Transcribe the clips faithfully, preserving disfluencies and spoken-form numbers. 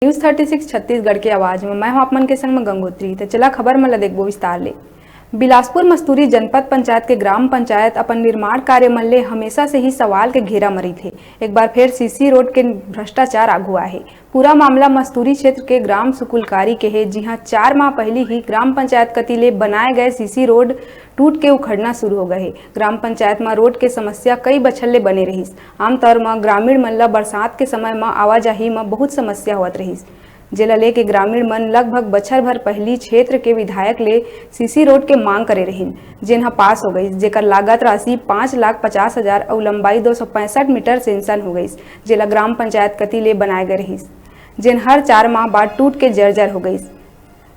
News thirty six Chhattisgarh के आवाज में मैं हूं आप मन के संग में गंगोत्री। तो चला खबर मन ला देखबो विस्तार ले। बिलासपुर मस्तूरी जनपद पंचायत के ग्राम पंचायत अपन निर्माण कार्य मन ले हमेशा से ही सवाल के घेरा म रहिथे। एक बार फिर सीसी रोड के भ्रष्टाचार आगू आए हे। पूरा मामला मस्तूरी क्षेत्र के ग्राम सुकुलकारी के हे, जिहां चार माह पहिली ही ग्राम पंचायत कति ले बनाए गए सीसी रोड टूट के उखड़ना शुरू हो गए हे। ग्राम पंचायत म रोड के समस्या कई बछर ले बने रहिस। आमतौर म ग्रामीण मन ल बरसात के समय म आवाजाही म बहुत समस्या होवत रहिस, जेला लेके ग्रामीण मन लगभग बछर भर पहिली क्षेत्र के विधायक ले सीसी रोड के मांग करे रहिन, जेन ह पास हो गइस, जेकर लागत राशि पाँच लाख पचास हजार अउ लंबाई दो सौ पैंसठ मीटर सेंशन हो गइस, जेला ग्राम पंचायत कति ले बनाए गए रहिस, जेन हर चार माह बाद टूट के जर्जर हो गइस।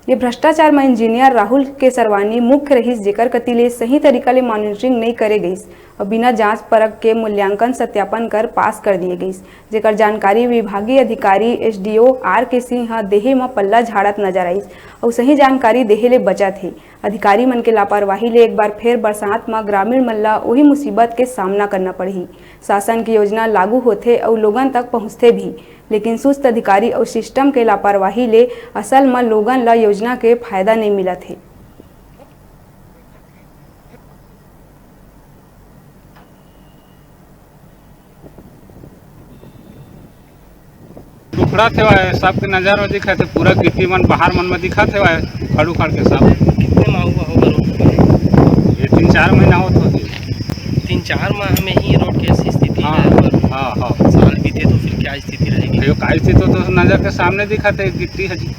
ये भ्रष्टाचार म इंजीनियर राहुल केसरवानी मुख्य रहिस, जेकर कति ले सही तरीका ले मॉनिटरिंग नइ करे गइस अउ बिना जांच परख के मूल्यांकन सत्यापन कर पास कर दिए गइस, जेकर जानकारी विभागीय अधिकारी एसडीओ आर के सिंह ह देहे म पल्ला झाड़त नजर आइस अउ सही जानकारी देहे ले बचत हे। अधिकारी मन के लापरवाही ले एक बार फेर बरसात म ग्रामीण मन ल ओही मुसीबत के सामना करना पड़ही। शासन के योजना लागू होथे अउ लोगन तक पहुंचथे भी, लेकिन सुस्त अधिकारी अउ सिस्टम के लापरवाही ले असल म लोगन ल योजना के फायदा नइ मिलत हे। उखड़त हेवय, सबके नजर में दिखत हे, पूरा गिट्टी मन बाहर मन में दिखत हेवय, उखड़ उखड़ के सब। कितने माह हुआ होगा रोड को? ये तीन चार महीना होत होही। तीन चार माह में ही रोड की ऐसी स्थिति हाँ, है, और हाँ, हाँ। साल बीते तो फिर क्या स्थिति रहेगी? यो का स्थिति तो, तो नजर के सामने दिखत हे, गिट्टी है जी।